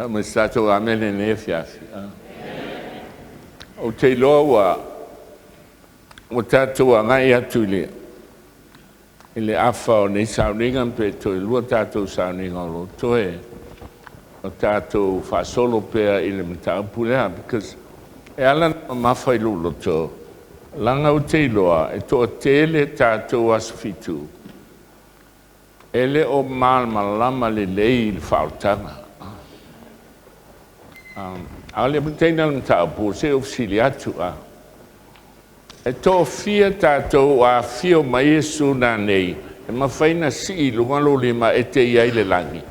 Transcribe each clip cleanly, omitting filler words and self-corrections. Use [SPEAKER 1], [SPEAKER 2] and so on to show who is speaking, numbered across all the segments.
[SPEAKER 1] Ma se tatou amene i lenei afiafi. Ou te iloa ua tatou agai atu i le afa o nei sauniga, pe toe lua tatou sauniga o lo o totoe, o tatou faasolo pea i le mataupu lea. Because e ala ona mamafa i lou loto, leaga ou te iloa e toatele tatou Aso Fitu e le o malamalama lelei i le faaolataga. A o le amataina o le mataupu, se i ou fesili atu, e toafia tatou a afio mai Iesu nanei, e mafai ona sii i luga lou lima e te i ai i le lagi?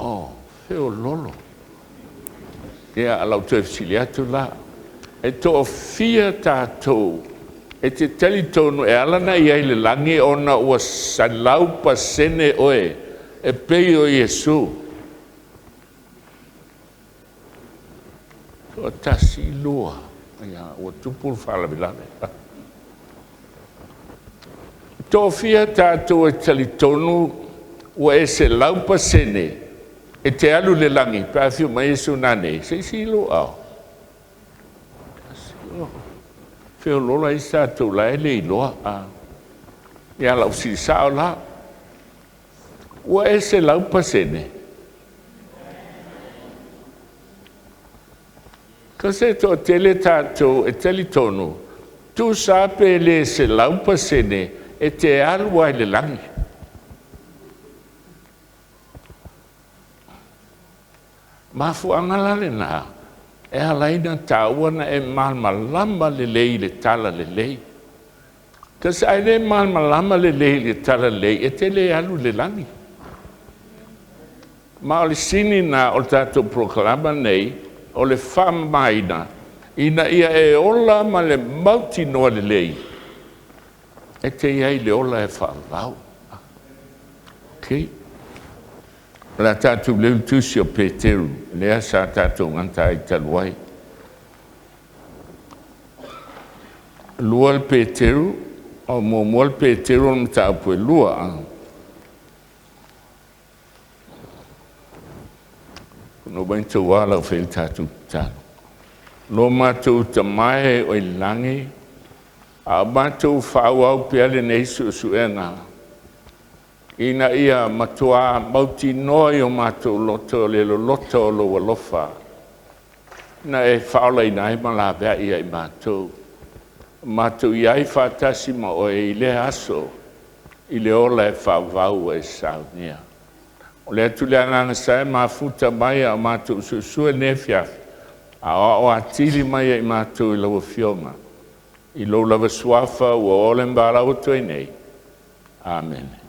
[SPEAKER 1] Oh, feoloolo. Ia, o lau toe fesili atu la, e toafia tatou e te talitonu e ala ona e i ai i le lagi ona ua 100% oe e pei o Iesu? Toatasi, lua, ia, ua tupu le faalavelave. E toafia tatou e talitonu ua e 100% e te alu i le lagi pe a afio mai Iesu nanei? Se i sii lou aao. Feoloolo lava isi tatou la e le iloa. Ia o lau fesili sao la. Ua e 100%? Kasi e toatele tatou e talitonu, tusa lava pe le 100% e te alu lava i le lagi. Mafuaaga la lena e ala ai ona taua ona e malamalama lelei i le talalelei. Kasi a e le malamalama lelei i le talalelei, e te le alu i le lagi. Ma o le sini lena o le tatou polokalama lenei, o le faamamaina ina ia e ola ma le mautinoa lelei e te i ai i le ola e faavavau. Okay. O le a tatou leu i le tusi o Peteru, lea sa tatou gata ai talu ai. 2 Peteru, o 1 Peteru o le mataupu e 2. No mai tou ala o fai tatou tatalo. Lo matou tamae o i lagi, a o matou faaauau pea lenei suesuega, ina ia matua mautinoa i o matou loto le loloto o lou alofa na e faaolaina ai ma laveai ia i matou, matou i ai faatasi ma oe i lea aso i le ola e faavavau ua e saunia. O le atu le Agaga sa e mafuta mai a o matou usuusua i lenei afiafi, aoao atili mai e i matou e lau Afioga i lou lava Suafa ua ole ma valaau atu ai nei. Amene.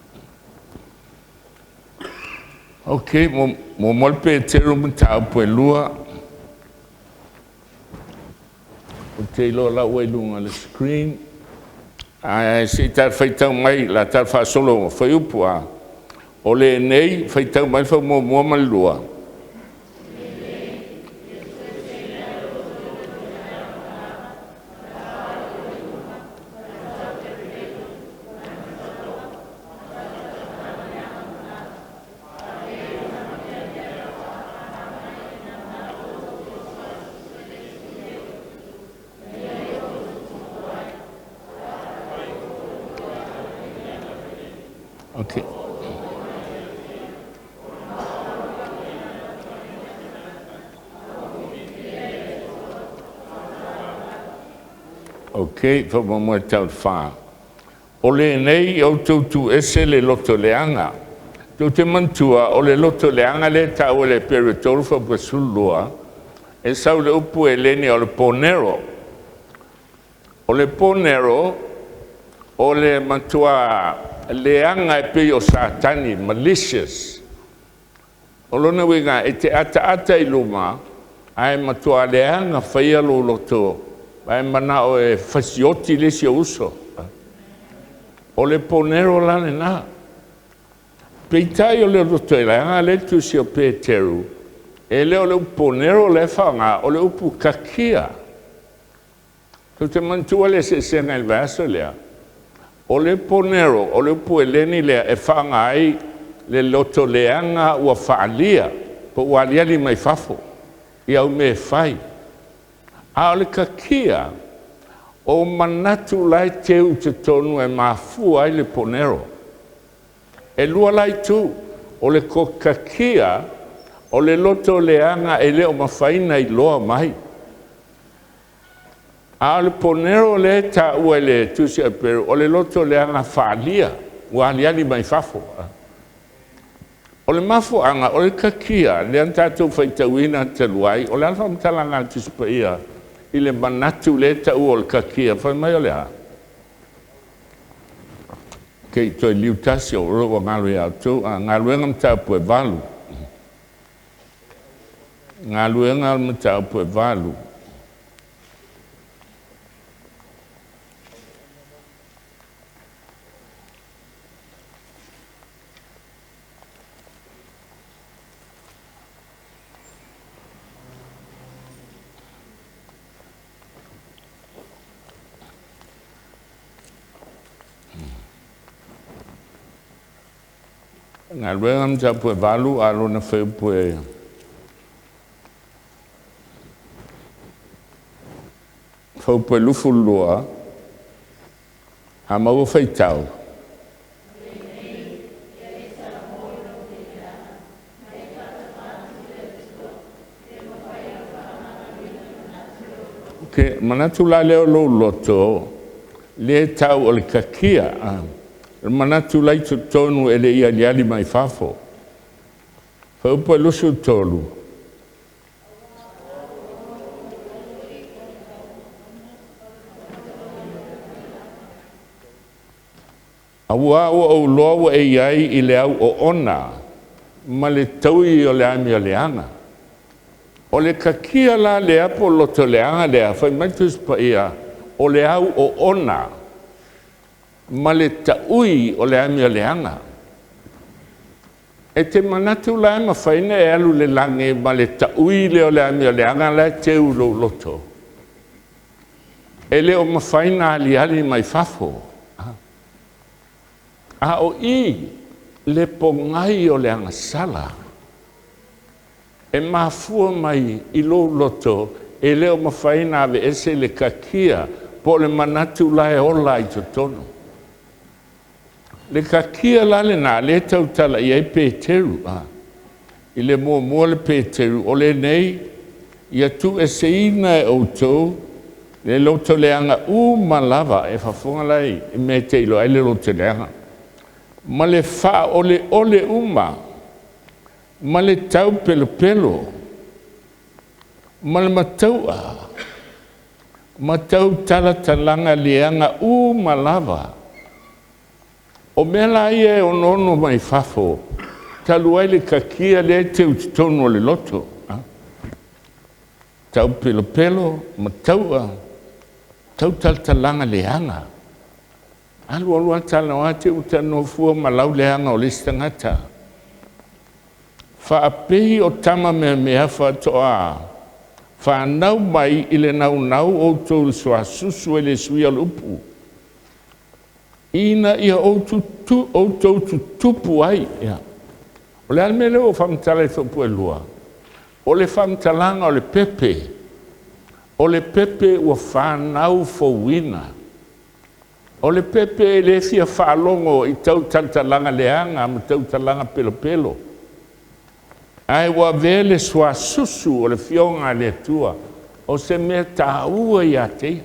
[SPEAKER 1] Ok, 1 Peteru mataupu e 2. Ou te iloa o la ua i luga o le screen. Ae se i tau faitau mai, o le a tau faasolo fuaiupu a. O lenei, faitau mai le faamuamua ma le lua. Ok. Ok, faamuamua e tau le 4. O lenei outou tuuese le lotoleaga. Tou te manatua o le lotoleaga lea e taua i le Eperu 3 fuaiupu 12, e sau i le upu Eleni o le ponero. O le ponero, o le matua leaga e pei o Satani, malicious. O lona uiga e te ataata i luma ae matua leaga faia lou loto, ae manao e fasioti le isi ou uso. O le ponero la lena. Peitai o le lotoleaga lea e tusi o Peteru, e le o le upu ponero lea e faaaoga, o le upu kakia. Tou te manatua le eseesega i le vaiaso lea. O le ponero, o le upu Eleni lea e faaaoga ai le loto leaga ua faalia po ua aliali mai fafo i au mea e fai. A o le kakia, o manatu la e teu i totonu e mafua ai le ponero. E lua la itu, o le kakia o le loto leaga e le o mafai ona iloa mai. A o le ponero lea e taua e le Tusi a Eperu, o le loto leaga faaalia ua aliali mai fafo. O le mafuaaga o le kakia lea na tatou faitauina talu ai, o le a le faamatalaga a le Tusi Paia i le manatu lea e taua o le kakia? Fai mai o le a? Ke i toe liu tasi o ua galo ia outou. A galuega mataupu e 8. Galuega mataupu e 8. Galuega mataupu e 8 a lona fuaiupu e fuaiupu e 22, a maua faitau. Ok, manatu la lea o lou loto lea e tau o le kakia, o le manatu la i totonu e le i aliali mai fafo. Fuaiupu 23. Auā ua ou iloa ua e i ai i le au oona ma le taui o le amioleaga. O le kakia la lea po o le loto leaga lea, fai mai le Tusi Paia, o le au oona ma le taui o le amioleaga. E te manatu la e mafai ona e alu i le lagi ma le taui lea o le amioleaga la e teu i lou loto? E le o mafai ona aliali mai fafo. A o i le pogai o le agasala e mafua mai i lou loto e le o mafai ona aveese le kakia po o le manatu la e ola i totonu. Le kakia la lena lea e tautala i ai Peteru. I le muamua le Peteru, o lenei ia tuueseina e outou le loto leaga uma lava, e faafofoga la i mea e te iloa ai le loto leaga, ma le faaoleole uma ma le taupelopelo ma le matau'a ma tautalatalaga leaga uma lava. O mea la ia e onoono mai fafo talu ai le kakia lea e teu i totonu o le loto, taupelopelo, matau'a, tautalatalaga leaga. Alu alu lava talanoa te i ua talanoa fua ma lauleaga o le isi tagata. Faapei o tama meamea faatoa fanau mai i le naunau outou i le suasusu e le suia o le upu, ina ia outou tutupu ai. Ia, o le a le mea lea ua ou faamatala i le fuaiupu 2? O le faamatalaga o le pepe, o le pepe ua fanau fouina. O le pepe e le fia faalogo i tautalatalaga leaga ma tautalaga pelopelo, ae ua avea le suasusu o le Afioga a le Atua o se mea taua ia te ia.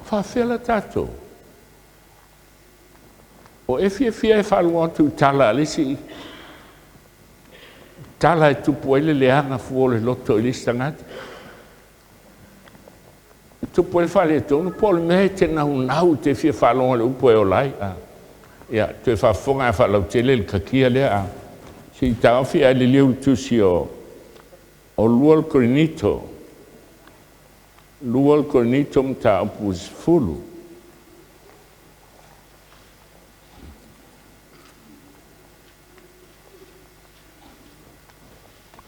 [SPEAKER 1] E faafefea la tatou? O e fiafia e faalogo atu i tala a le isi, tala e tupu ai le leaga fua o le loto i le isi tagata, e tupu ai le faaletonu, po o le mea e te naunau e te fia faalogo i le upu e ola ai. Ia, toe faafofoga ae faalautele le kakia lea. Se i taofi ae liliu i le tusi o 2 Korinito, 2 Korinito mataupu 10.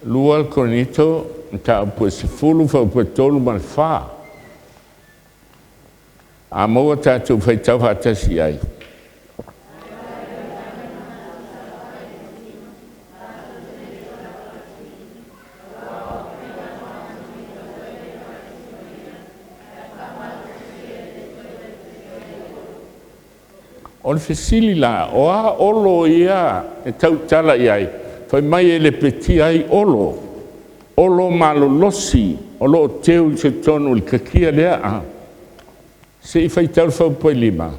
[SPEAKER 1] 2 Korinito mataupu 10 fuaiupu 3 ma le 4. A maua tatou faitau faatasi ai. O le fesili la, o a olo ia e tautala i ai fai mai e lepetia ai olo, olo malolosi o lo o teu i totonu o le kakia lea. Se i faitau le fuaiupu 5.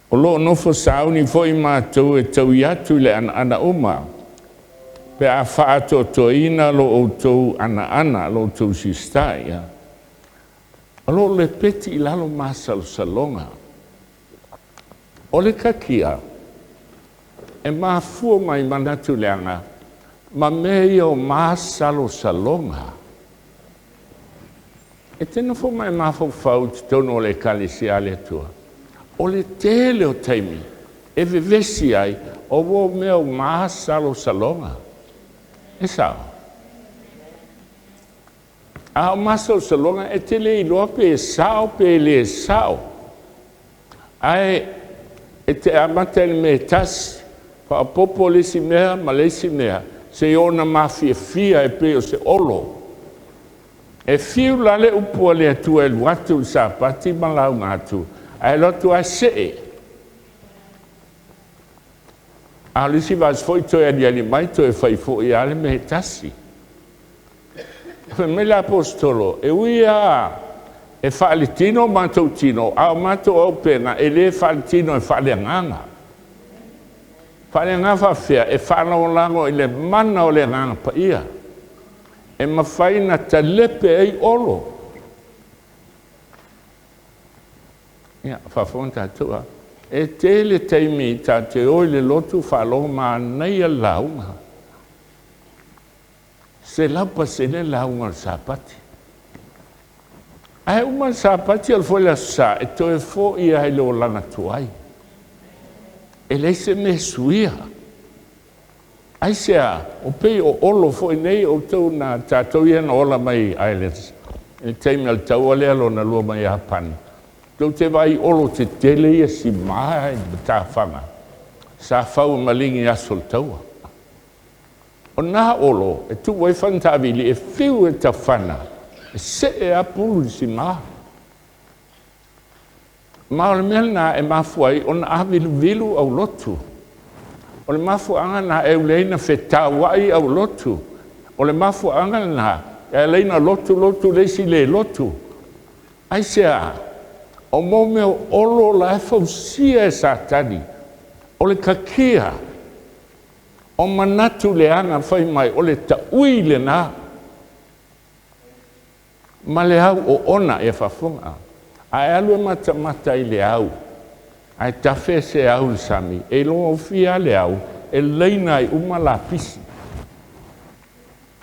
[SPEAKER 1] O lo o nofo sauni foi matou e taui atu i le anaana uma pe a faaatoatoaina lo outou anaana, lo outou sistaia. O lo o lepeti i lalo masalosaloga. O le kakia e mafua mai manatu leaga ma mea ia o masalosaloga. E te nofo ma e mafaufau i totonu o le Ekalesia a le Atua, o le tele o taimi e vevesi ai o mea o masalosaloga. E sao? A o masalosaloga e te le iloa pe sao pe le sao, ae e te amata i le mea e tasi, faaopoopo le isi mea ma le isi mea seia oo ina mafiafia e pei o se olo. E fiu la le upu a le Atua e alu atu i le Sapati ma lauga atu, ae alu atu lava see. A o le isi vaiaso foi toe aliali mai toe fai foi lava le mea e tasi. Fai mai le Aposetolo, e ui lava e faaletino matou tino, a o matou auupega e le faaletino, e faaleagaga. Faaleagaga faapefea? E faalagolago i le mana o le Agaga Paia e mafai ona talepe ai olo. Ia, faafofoga tatou a? E tele taimi tatou te o i le lotu faalogo manaia le lauga, 100% le lauga o le Sapati. Ae uma le Sapati alu foi le Aso Sa, e toe foi lava i le olaga tuai. E leai se mea e suia. Aisea? Ua pei o Olo foi nei, outou na tatou ia na ola mai Islands i le taimi o le taua lea lona lua ma Iapani, tou te vaai i olo tetele ia sima i matafaga sa fau e maligi i aso o le taua. O na olo e tuu ai fana taavili e fiu e tafana, e see lava pulu i le sima. Ma o le mea lena e mafua ai ona aviluvilu aulotu. O le mafuaaga lena e uli ai ona fetauai aulotu. O le mafuaaga lena e ala ai ona lotu lotu le isi le lotu. Aisea? O mo mea o olo la e fausia e Satani, o le kakia o manatu leaga fai mai o le taui lena ma le au oona. Ia faafofoga, a e alu e matamata i le au ae tafe se au i le sami, e iloa gofie lava le au e laina ai uma lapisi,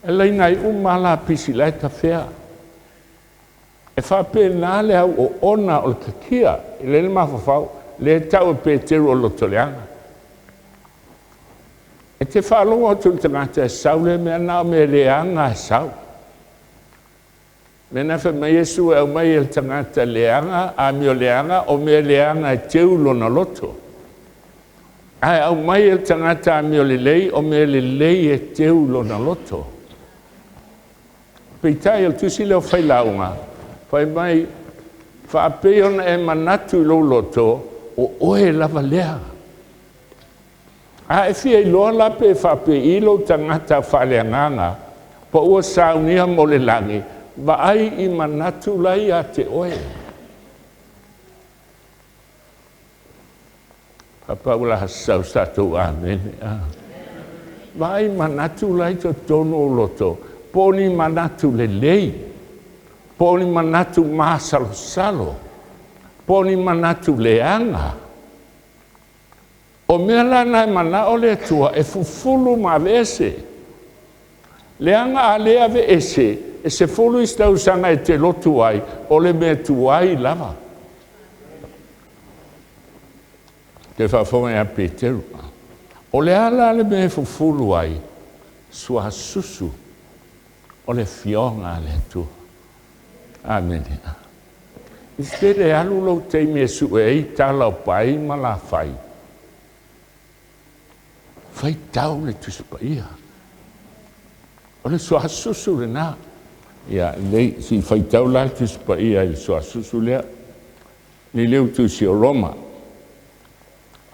[SPEAKER 1] e laina ai uma lava lapisi la e tafea. E faapena le au oona o le kakia, e lelei le mafaufau, lea e tau e Peteru o le loto leaga. E te faalogo atu i le tagata e sau lea mea, na o mea leaga e sau. Mea na fai mai Iesu e aumai e le tagata leaga, amio leaga, o mea leaga e teu lona loto. Ae aumai e le tagata amio lelei, o mea lelei e teu lona loto. Peitai o le tusi lea o Failauga, fai mai, faapei ona e manatu i lou loto, o oe lava lea. A e fia iloa la pe faapei lou tagata faaleagaga, po ua saunia mo le lagi, vaai i manatu la ia te oe. Papa ua la sau sa tou amene. Vaai manatu la i totonu o loto, po o ni manatu lelei, po o ni manatu masalosalo, po o ni manatu leaga. O mea la na e manao le Atua e fufulu ma aveese. Leaga a le aveese, e 10 isi tausaga e te lotu ai, o le mea tuai lava. Te faafofoga ia Peteru. O le a la le mea e fufulu ai? Suasusu o le afioga a le Atua. Amene. I tele alu lou taimi e sue ai tala o pai ma lafai. faitau le Tusi Paia. O le suasusu lena. Ia, lelei, se i faitau la le Tusi Paia i le suasusu lea. Liliu i le Tusi o Roma,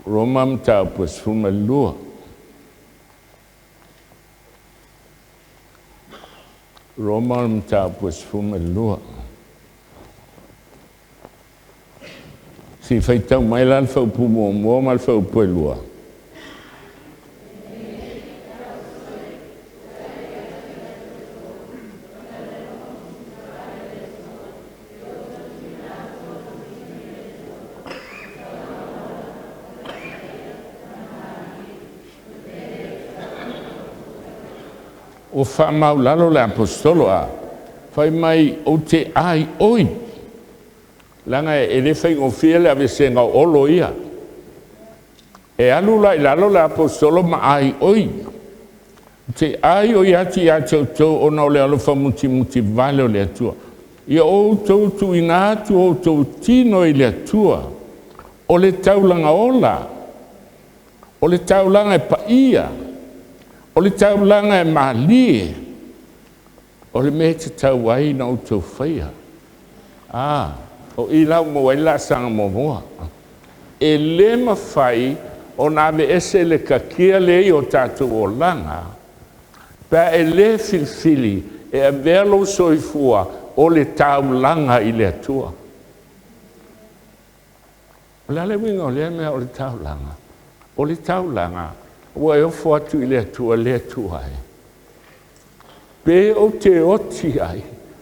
[SPEAKER 1] Roma mataupu e 12. Roma mataupu e 12. Se i faitau mai la le fuaiupu 1 ma le fuaiupu 2. Ua faamaulalo le Aposetolo a fai mai ou te aioi, leaga e le faigofie le aveesega o Olo ia. E alu la i lalo le Aposetolo ma aioi, ou te aioi atu ia te outou ona o le alofa mutimuti vale o le Atua, ia outou tuuina atu o outou tino i le Atua o le taulaga ola, o le taulaga e paia, o le taulaga e malie, o le mea e tatau ai ona outou faia. O i la ua maua ai le laasaga muamua. E le mafai ona aveese le kakia lea i o tatou olaga pe a e le filifili e avea lou soifua o le taulaga i le Atua. O le a le uiga o lea mea o le taulaga? O le taulaga ua e ofo atu i le Atua, le Atua e, pe ou te oti ai,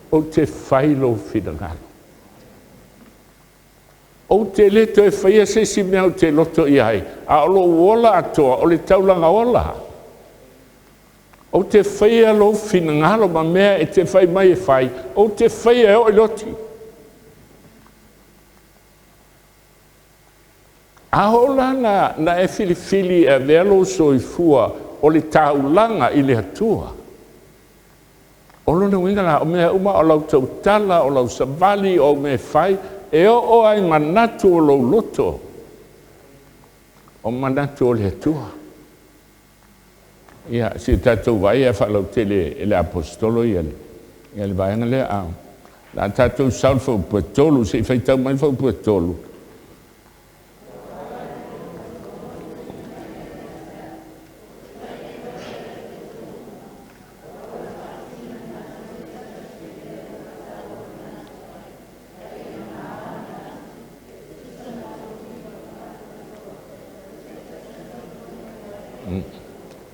[SPEAKER 1] ou te fai lou finagalo. Ou te le toe faia se isi mea ou te loto i ai, a o lou ola atoa o le taulaga ola. Ou te faia lou finagalo ma mea e te fai mai e fai, ou te faia e oo i le oti. A oo la na e filifili e avea lou soifua o le taulaga i le Atua, o lona uiga la, o mea uma, o lau tautala, o lau savali, o au mea e fai, e oo lava i manatu o lou loto, o manatu o le Atua. Ia, se i tatou vaai ae faalautele e le Aposetolo le vaega lea. A o le a tatou sau i le fuaiupu 3, se i faitau mai le fuaiupu 3.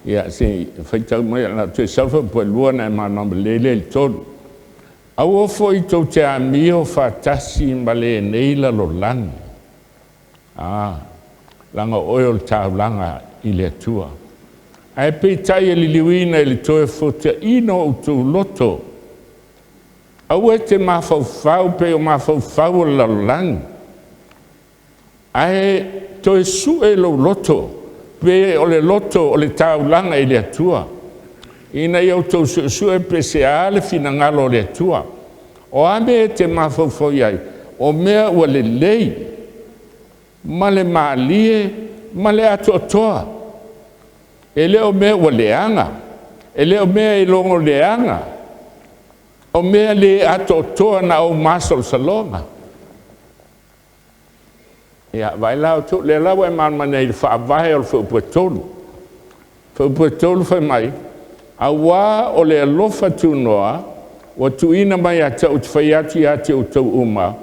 [SPEAKER 1] Ia, se i faitau mai, o le a toe sau le fuaiupu 2 ona e malamalama lelei lea i le 3. Aua foi tou te amio faatasi ma lenei lalolagi, leaga o oe o le taulaga i le Atua. Ae peitai e liliuina i le toefuataiga o outou loto, aua e te mafaufau pei o mafaufau o le lalolagi, ae toe sue lou loto pe o le loto o le taulaga i le Atua, ina ia outou suesue pe sea le finagalo o le Atua. O a mea e te mafaufau i ai, o mea ua lelei ma le malie ma le atoatoa, e le o mea ua leaga, e le o mea e logo leaga, o mea le atoatoa na o masalosaloga. Ia, vaai la outou, o lea la ua e malamalama nei i le faavae o le fuaiupu 3. Fuaiupu 3 fai mai, aua o le alofa tunoa ua tuuina mai ia te au ou te fai atu ia te outou uma,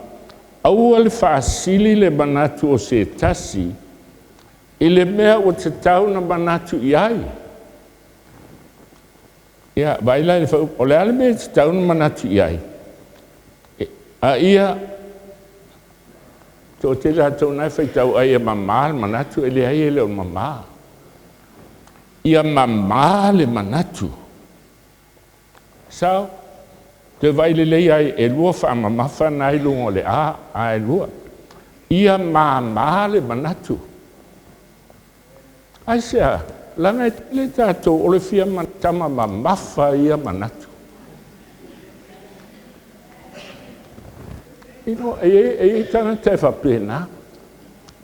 [SPEAKER 1] aua le faasili le manatu o se tasi i le mea ua tatau ona manatu i ai. Ia, vaai la i le fuaiupu, o le a le mea e tatau ona manatu i ai? A ia toatele latou na e faitau ai ia mamā le manatu, e leai e le o mamā. Ia mamā le manatu. Sao? Toe vaai lelei lava, e 2 faamamafa na i luga o le A, A e 2. Ia mamā le manatu. Aisea? Leaga e tele tatou o le fia tama mamafa ia manatu. E i ai tagata e faapena,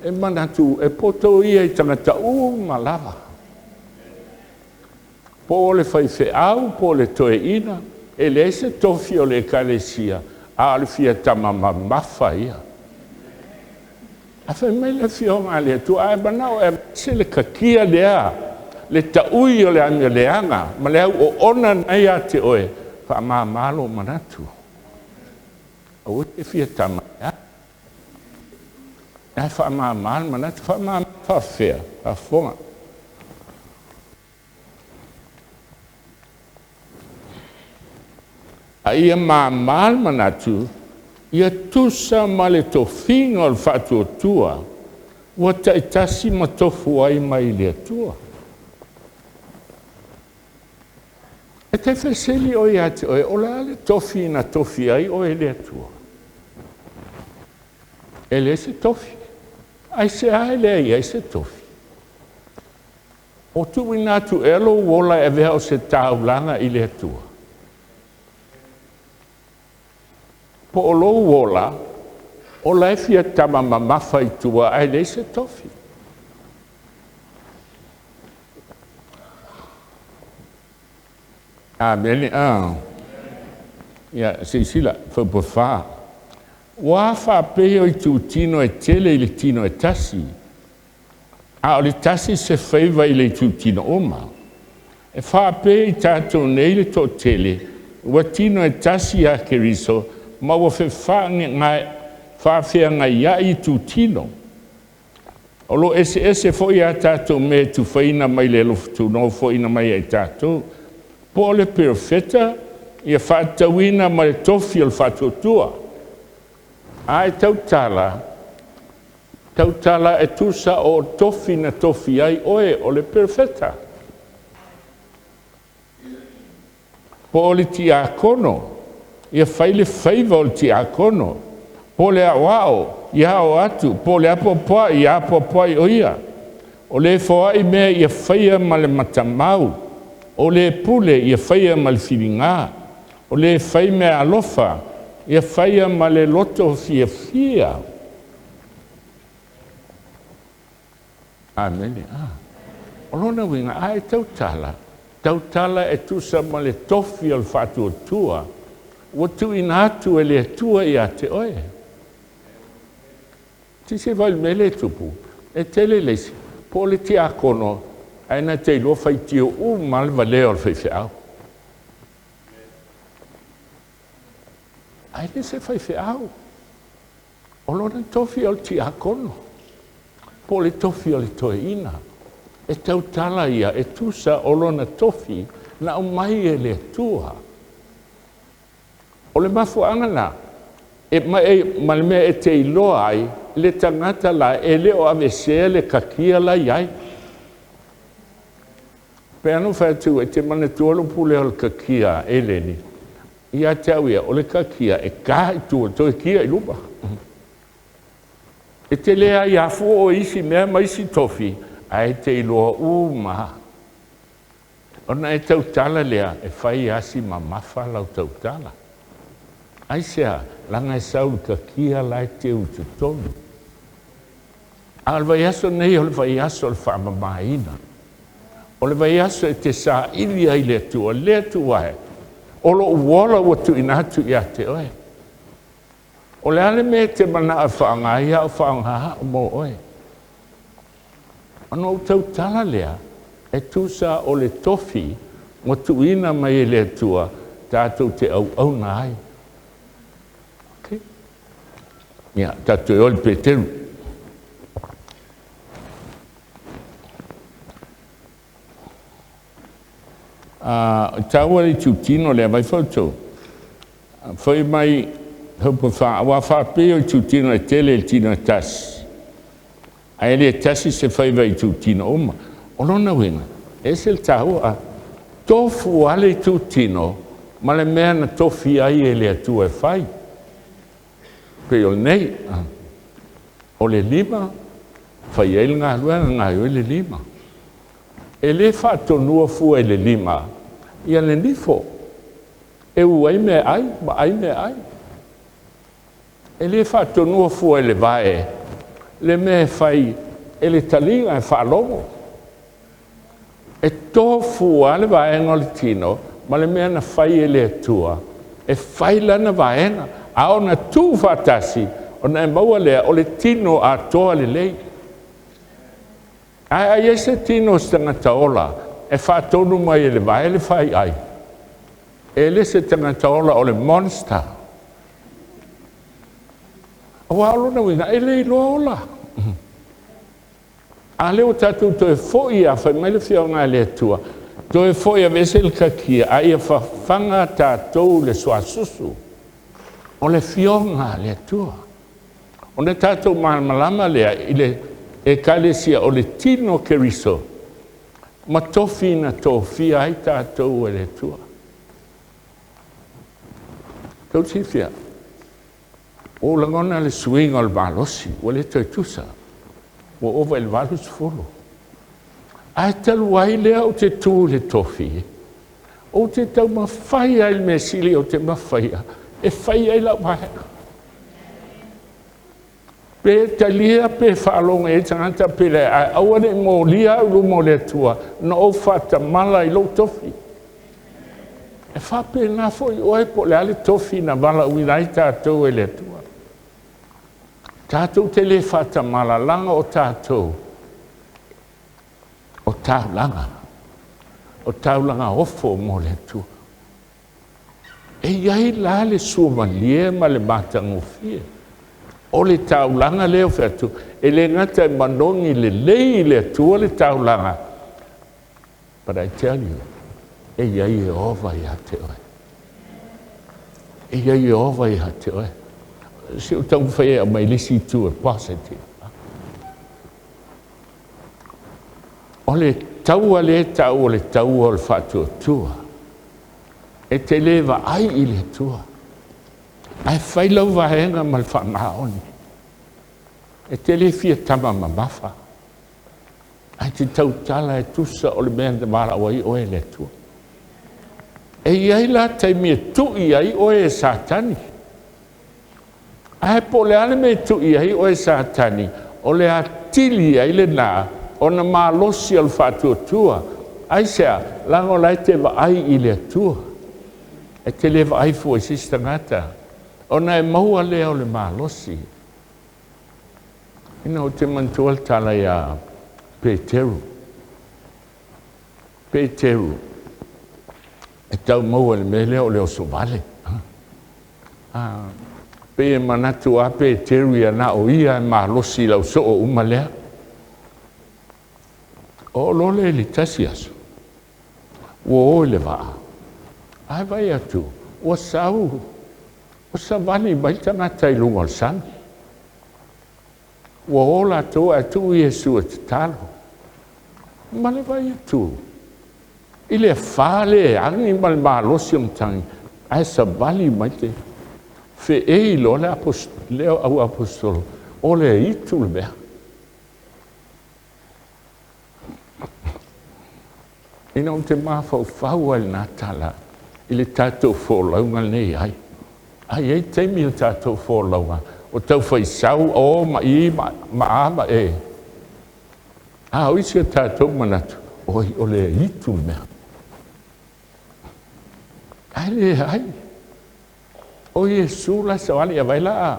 [SPEAKER 1] e manatu, e poto ia i tagata uma lava. Po o le faifeau, po o le toeaina, e leai se tofi o le Ekalesia, a o le fia tama mamafa ia. Ae fai mai le Afioga a le Atua, a e manao e aveese le kakia lea, le taui o le amio leaga ma le au oona na e ia te oe, faamama lou manatu. Aua e te fia tama leaga. Ae faamama le manatu, faamama faafefea, faafofoga. A ia mama le manatu, ia tusa ma le tofiga o le faatuatua ua taitasi ma tofu ai mai le Atua. E te fesili oe ia te oe, o le a le tofi na tofi ai oe e le Atua? E leai se tofi. Aisea e leai ai se tofi? O tuuina atu ea lou ola e avea o se taulaga i le Atua? Po o lou ola, o la e fia tama mamafa i tua ae leai se tofi. Amene. Ia, silasila, fuaiupu 4. Ua faapei o itutino e tele i le tino e tasi, a o le tasi se faiva i le itutino uma. E faapea i tatou nei le toatele, ua tino e tasi ia Keriso, ma ua faafeagaiai itutino. O lo o eseese foi a tatou mea e tufaina mai le alofa mai ia i tatou. Po o le perofeta, ia faatatauina ma le tofi o le faatuatua. A e tautala, tautala e tusa o tofi na tofi ai oe o le perofeta. Po o le tiakono, ia fai le faiva o le tiakono. Po o le aoao, ia ao atu. Po o le apoapoai, ia apoapoai o ia. O le foai mea ia faia ma le matamau. O le pule ia faia ma le filiga. O le faimeaalofa, ia faia ma le loto fiafia. Amene. O lona uiga, a e tautala, tautala e tusa ma le tofi o le faatuatua ua tuuina atu e le Atua ia te oe. Silasila foi i le mea lea e tupu, e tele le isi, po o le tiakono, ae na te iloa faitio uma lava le valea o le faifeau. Ae le se faifeau. O lona tofi o le tiakono, po o le tofi o le toeaina. E tautala ia e tusa o lona tofi na aumai e le Atua. O le mafuaaga lena, e, ma, e, ma le mea e te iloa ai le tagata la e le o aveesea le kakia la i ai. Pe ana fai atu e te manatua lou pulea o le kakia eleni, ia te au ia, o le kakia e ka i tua, toe kia i luma. E te le ai afua o isi mea ma isi tofi, ae te iloa uma. Ona e tautala lea, e fai asi mamafa lau tautala. Aisea, leaga e sau i le kakia la e teu i totonu. A o le vaiaso nei o le vaiaso o le faamamaina. O le vaiaso e te saili ai le Atua, le Atua e, o lou ola ua tuuina atu ia te oe. O le a le mea e te manao e faaaoga ai au, faaaoga au mo oe. Ona ou tautala lea, e tusa o le tofi ua tuuina mai e le Atua tatou te auauna ai. Okay. Ia, tatou e o i le Peteru. Taua le itutino lea, vai foi outou. Foi mai hope fa, aua faapei o itutino e tele i le tino e tasi. Ae le tasi se faiva i itutino uma. O lona uiga, e ese le taua. Tofu lava le itutino ma le mea na tofi ai e le Atua e fai. Pei o lenei, o le lima, fai ai le galuega, gaoioi le lima. E le faatonua fua i le lima ia le nifo, e u ai meaai ma ai meaai. E le faatonua fua i le vae le mea e fai e le taliga e faalogo. E tofu le vaega o le tino ma le mea na fai e le Atua e fai lana vaega, a ona tuu faatasi ona e maua lea o le tino atoa lelei. Ae a i ai se tino o se tagata ola e faatonu mai e le vae le faiai, e le se tagata ola, o le monster. Aua o lona uiga e le iloa ola. A lea ua tatou toe foi a fai mai le Afioga a le Atua, toe foi, aveese le kakia a ia fafaga tatou le suasusu o le Afioga a le Atua. Ona tatou malamalama lea i le Ekalesia o le tino o Keriso ma tofi na tofia ai tatou e le Atua. Tou te silafia, ua ou lagona le suiga o le malosi, ua le toe tusa, ua ova i le 80. Ae talu ai lea ou te tu i le tofi, ou te taumafai lava i le mea sili ou te mafaia e fai ai lau vaega. Pe talia pe faalogo i ai tagata pe leai, ae aua ne i molia au i luma o le Atua na ou faatamala i lou tofi. E faapena foi oe po o le a le tofi na valaauina ai tatou e le Atua. Tatou te le faatamala leaga o tatou o taulaga, o taulaga ofo mo le Atua. E i ai la le suamalie ma le matagofie o le taulaga lea ou te fai atu, e le gata e manogi lelei i le Atua le taulaga, but I tell you, e i ai Ieova ia te oe. E i ai Ieova ia te oe. Se i ou taumafai e aumai le isi itu e positive. O le taua lea e tau o le taua o le faatuatua, e te le vaai i le Atua, ae fai lau vaega ma le faamaoni. E te le fia tama mamafa, ae te tautala e tusa o le mea na valaau ai oe e le Atua. E i ai la taimi e tui ai oe e Satani. Ae po o le a le mea e tui ai oe e Satani, o le atili ai lena ona malosi o le faatuatua. Aisea? Leaga o la e te vaai i le Atua. E te le vaai fua i se isi tagata, ona e maua lea o le malosi. Ina ou te manatua le tala ia Peteru. Peteru e tau maua i le mea lea o le osovale. Pei e manatu a Peteru ia na o ia e malosi i lau soo uma lea. O lole i le tasi aso, ua o i le vaa, ae vaai atu, ua sau, ua savali mai le tagata i luga o le sami. Ua o latou ae tuu Iesu e tatalo. Ma le vaai atu, i le afa le agi ma le malosi o matagi, ae savali mai te feei loa le le au aposetolo, o le itu le mea. Ina ou te mafaufau ai lena tala i le tatou folauga lenei ai. A i ai taimi o tatou folauga, o tau faisau o ma i ma a ma e. A o isi o tatou manatu, oi, o le itu le mea. Ae leai. O Iesu la savali, ia vai la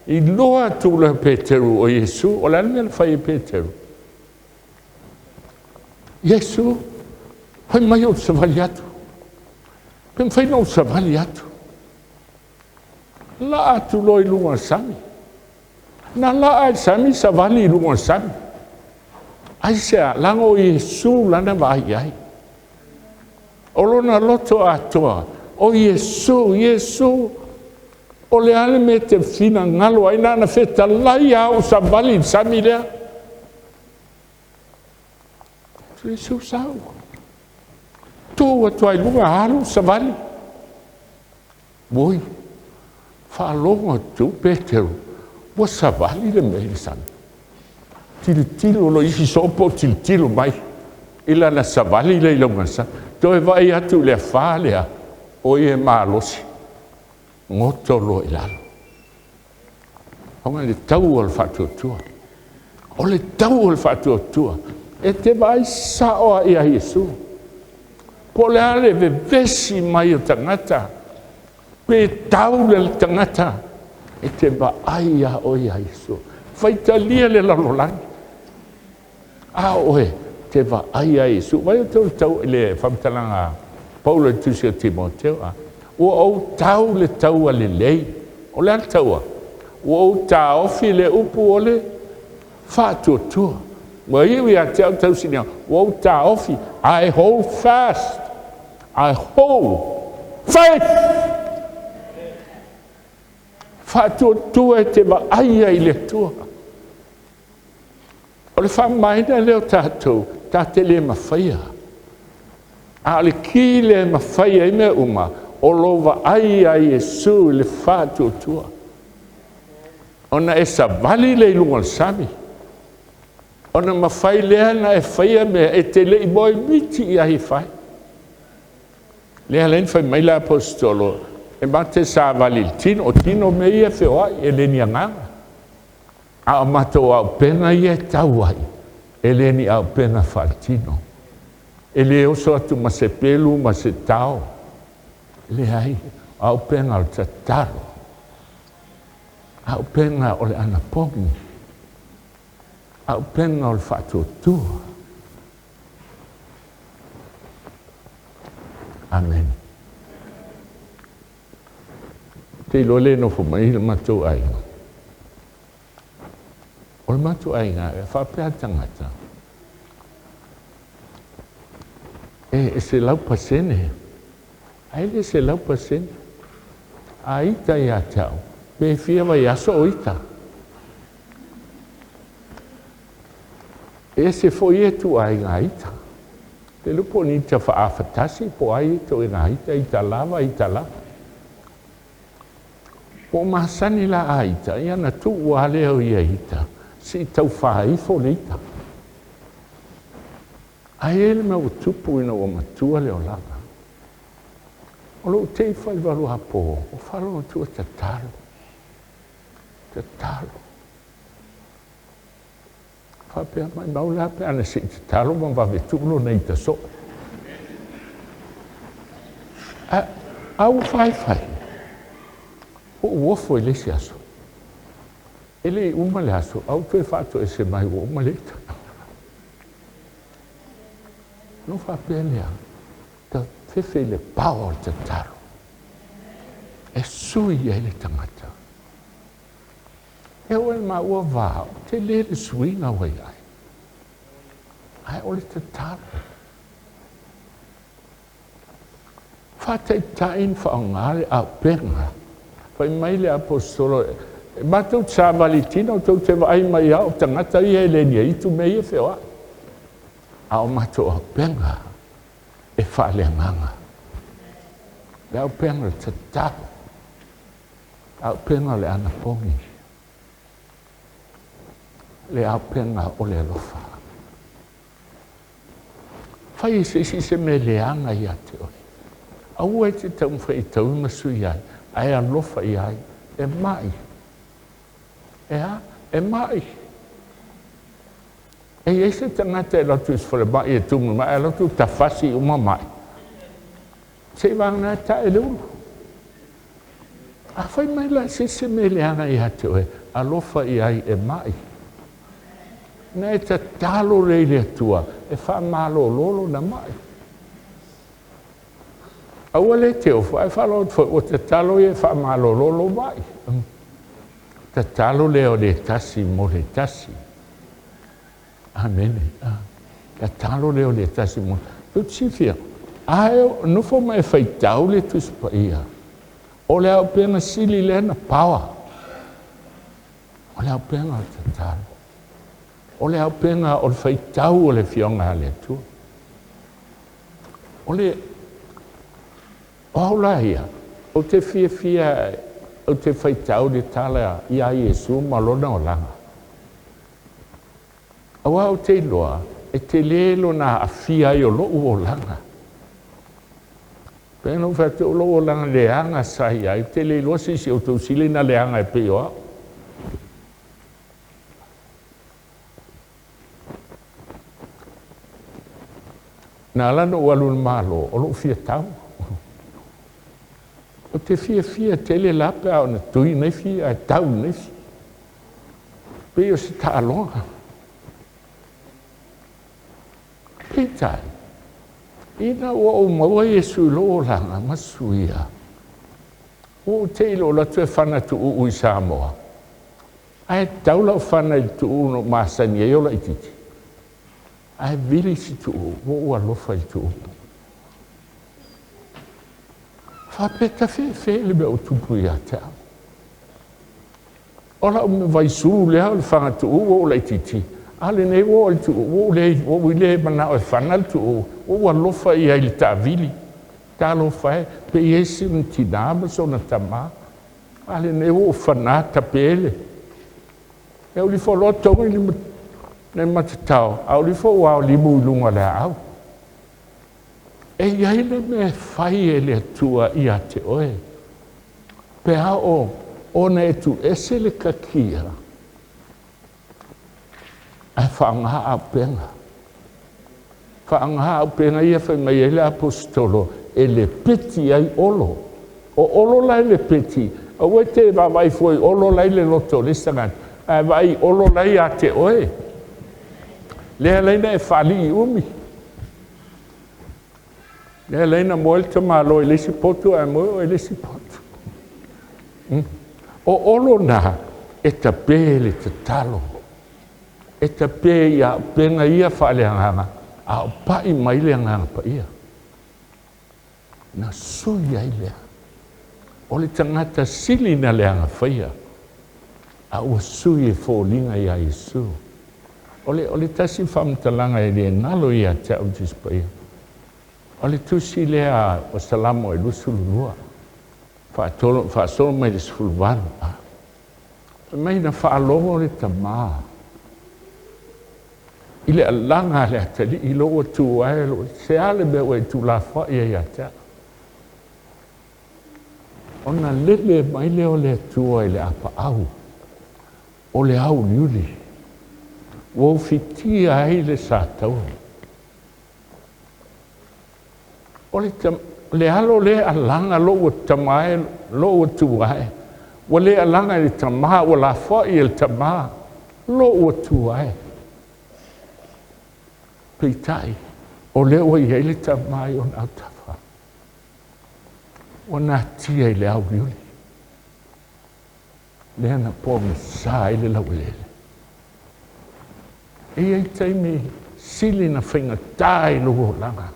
[SPEAKER 1] iloa atu le Peteru o Iesu. O le a le mea na fai e Peteru? Iesu, fai mai ou savali atu. Pe mafai na ou savali atu. La atu loa i luga o le sami. Na laa i le sami, savali i luga o le sami. Aisea? Leaga o Iesu lana vaai ai. O lona loto atoa, o Iesu, Iesu, o le a le mea te finagalo ai, na ona fetalai lava ou savali i le sami lea. Iesu sau. Tu atu ai luga, alu savali. Oi, faalogo atu Peteru, ua savali le mea i le sami. Tilotilo lo isi sopo tilotilo mai i lana savali le i lauga sami. Toe vaai atu i le afa lea, o ia e malosi, goto loa i lalo. Ona le tau o le faatuatua. O le tau o le faatuatua. E te vaai sao lava ia Iesu. Po o le a le vevesi mai o tagata, pe tau le tagata, e te vaai lava oe ia Iesu. Faitalia le lalolagi, a o oe, te vaai ia Iesu. Vaai outou i le tau i le faamatalaga a Paulo i le tusi a Timoteo, a. Ua ou tau le taua lelei. O le a le taua? Ua ou taofi le upu o le faatuatua. Ua iu ia te au le tausinio, ua ou taofi. I hold fast. I hold faith. Faatuatua e te vaai ai i le Atua. O le faamamaina lea o tatou, ta te le mafaia. A o le ki lea e mafai ai mea uma, o lou vaai ia Iesu i le faatuatua. Ona e savali lea i luga o le sami, ona mafai lea ona e faia mea e te le i moemiti i ai e fai. Lea e ala ai ona fai mai le aposetolo, e matou te savali i le tino, o tino mea ia e feoai, e le ni agaga. A o matou auupega ia e tau ai, e le ni auupega faaletino. E le oso atu ma se pelu ma se tao, leai, o auupega o le tatalo, auupega o le anapogi, auupega o le faatuatua. Amene. Ou te iloa e le nofo mai le matou aiga. O le matou aiga, e faapea le tagata, e 100%, ae le 100%. A ita ia te au, pe fia vaiaso o ita. E ese foi ia ituaiga ita. Te iloa po o ni ita faaafatasi po o a ia ituaiga ita, ita lava, ita lava. Ua ou masani la a ita, ia ona tuu lava lea o ia ita, se i tau fā ifo le ita. Ae i ai le mea ua tupu ina ua matua le olaga. O lou te i foi i le 8 apo, ua faalogo atu ua tatalo, tatalo. Faapea, maumau la pe ana se i tatalo ma vave tuu lona ita soo. A ua faifai, ua ou ofo i le isi aso. E le i uma le aso, a ua toe faatoese mai ua uma le ita. Ona ou faapea lea, ta fefe i le power o le tatalo, e sui ai le tagata. E oo i le maua va, o tele le suiga ua i ai. Ae o le tatalo. Faataitai ona faaaoga le auupega. Fai mai le aposetolo, e matou te savali i tino, tou te vaai mai lava o tagata ia e le ni aitu mea ia e feoai. A o matou auupega e faaleagaga. Le auupega o le tatalo, auupega o le anapogi, le auupega o le alofa. Fai e se isi se mea leaga ia te oe. Aua e te taumafai e taui ma sui ai, ae alofa i ai, e mai. E a? E mai. E i ai se tagata e alu atu i se falemai e tumu mai, ae alu atu tafasi uma mai. Se i vagana e tae le ulu. A fai mai la se isi mea leaga ia te oe, alofa i ai e mai. Na e tatalo lea i le Atua e faamalolo lona mai. Aua le te ofo, ae faalogo atu foi ua tatalo ia e faamalolo lou mai. Tatalo lea o le tasi mo le tasi. Amene. Tatalo lea o le tasi mo. Tou te silafia, a e nofo ma e faitau le Tusi Paia, o le auupega sili lea na power. O le auupega o le tatalo. O le auupega o le faitau o le Afioga a le Atua. O le o au la ia, ou te fiafia, ou te faitau le tala ia Iesu ma lona olaga. Aua ou te iloa, e tele lona aafia ai o lou olaga. Pe na ou fai atu o lou olaga leaga sa i ai, ou te le iloa se isi o outou sili na leaga e pei o au. Na ala ona ou alu i le Malo, o lou fia tau. Ou te fiafia tele la pe a ona tui naifi ae tau naifi. Pei o se taaloga. Peitai, ina ua ou maua Iesu i lou olaga ma suia, ua ou te i i lou alu atu e fana tuuu i Samoa, ae tau lau fana i le tuuu na ou masani ai o laitiiti, ae vili si tuuu, ua ou alofa i le tuuu. Faapea tafefe le mea ua tupu ia te au. O lau vaisulu lea o le fagatuuu ua ou laitiiti, a o lenei ua oo i le tuuu, ua ou le manao e fana le tuuu, ua ou alofa i ai i le taavili. Talofa e, pe i ai sina tina ma sona tama, a lenei ua ou fanā tape le. E alu ifo loa togi le matatao, a alu ifo ua aolimu i luga o le aau. E i ai le mea e fai e le Atua ia te oe, pe a oo ona e tuuese le kakia ae faaaoga auupega. Faaaoga auupega ia fai mai ai le Aposetolo e lepeti ai Olo. O Olo la e lepeti, aua e te vaavaai fua i Olo la e i le loto o le isi tagata, ae vaai i Olo la e ia te oe. Lea e ala ai ona e faalii umi. Lea e ala ai ona moe le tamaloa i le isi potu ae moe oe i le isi potu. O Olo na e tape le tatalo, e tape i auupega ia faaleagaga, a o pai mai le Agaga Paia. Na sui ai lea. O le tagata sili na leaga faia, a ua sui e foliga ia Iesu. O le tasi faamatalaga e le galo ia te au Tusi Paia, o le tusi lea o Salamo e 22, faasolo mai le 18. Fai mai na faalogo le tama i le alaga a le atalii i lou atua e, se a le mea ua e tuulafoai ai ia te au. Ona lele mai lea o le Atua i le apaau o le auliuli, ua ufitia ai le sataua. O le alo lea e alaga lou tama e, lou atua e, ua le alaga i le tama, ua lafoai e le tama, lou atua e. Peitai, o lea ua i ai le tama i ona autafa, ua natia i le auliuli, lea na pogisa ai le laueleele. E i ai taimi sili na faigata i lou olaga,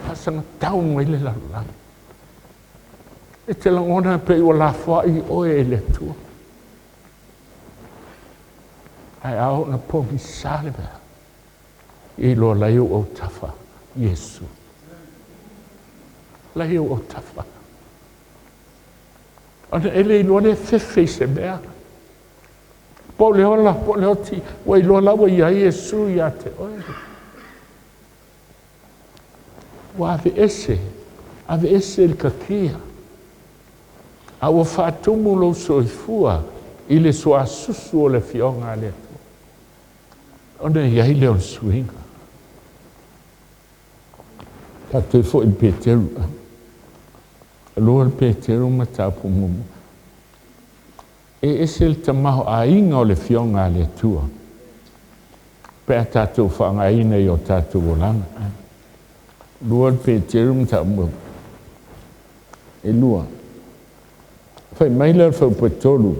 [SPEAKER 1] faasagatau mai le lalolagi. E te lagona pei ua lafoai oe e le Atua. Ae a oo ina pogisa le mea, ia iloa la i ou autafa Iesu. La i ou autafa. Ona e le iloa lea fefe i se mea. Po o le ola, po o le oti, ua iloa la ua i ai Iesu ia te oe. Ua aveese, aveese le kakia, a ua faatumu lou soifua i le suasusu o le Afioga a le Atua. Ona i ai lea o le suiga. Tatou foi i Peteru. Alua le Peteru mataupu muamua. E ese le tamaoaiga o le Afioga a le Atua pe a tatou faaaogaina i o tatou olaga. 2 Peteru mataupu muamua. E 2. Fai mai lea o le fuaiupu 3,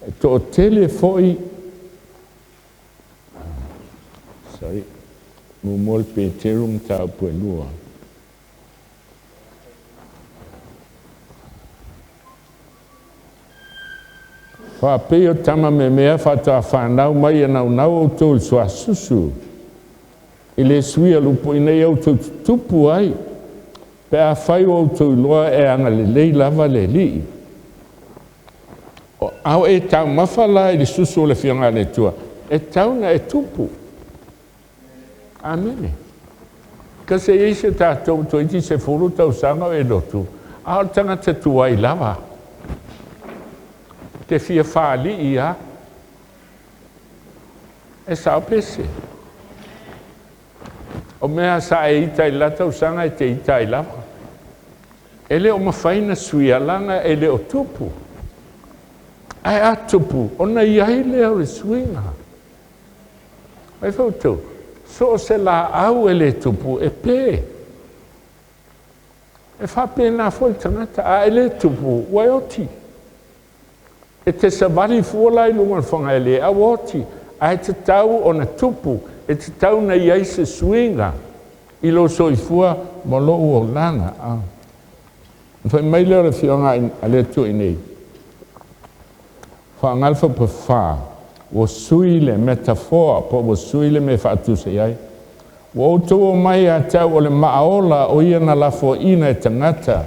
[SPEAKER 1] e toatele foi, sorry, muamua le Peteru mataupu e 2. Faapei o tama meamea faatoa fanau mai e naunau outou i le suasusu, i le suia lupu ina ia outou tutupu ai, pe afai ua outou iloa e agalelei lava le Alii. A o e taumafa la i le susu o le Afioga a le Atua, e tau na e tupu. Amene. Kasi e i ai se tatou toeitiiti 10 tausaga o e lotu, a o le tagata tuai lava. Te fia faalii lava. E sao pe se? O mea sa e ita i le la tausaga e te ita ai lava. E le o mafai ona suia leaga e le o tupu. Ae a tupu, ona i ai lea o le suiga. Vaai foi outou, so o se laau e le tupu e pe. E faapena foi le tagata, a e le tupu, ua e oti. E te savali fua la i luga o le fogaele, a ua oti. Ae tatau ona tupu, e tatau ona i ai se suiga i lou soifua ma lou olaga. Ona fai mai lea o le Afioga a le Atua i inei, faaaoga le fuaiupu 4, ua sui le metaphor po ua sui le mea e faatusa i ai. Ua outou omai ia te au o le maa ola o ia na lafoaiina e tagata,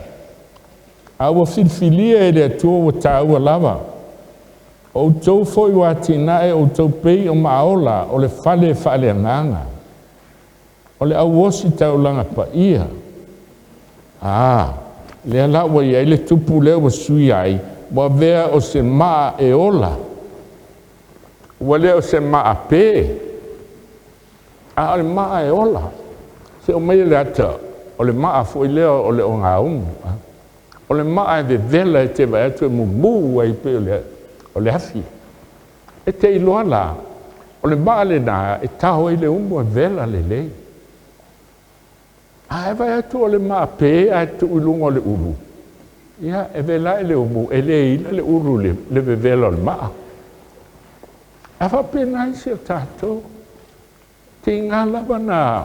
[SPEAKER 1] a ua filifilia e le Atua ua taua lava. O outou foi ua atinae outou pei o maaola o le fale faaleagaga, o le au ositaulaga paia. A, lea la ua i ai le tupu lea ua sui ai, ua avea o se maa e ola, ua le o se maa pe, a o le maa e ola. Se i ou aumaia le ata o le maa foi lea o le ogaumu. O le maa e vevela e te vaai atu e mumu ai pei o le afi. E te iloa la, o le maa lena e tao ai le umu e vela lelei. A e vaai atu o le maa pe ae tuu i luga o le ulu, ia e vela ae le umu, e le ila le ulu i le vevela o le maa. A faapena isi o tatou. Tiga lava na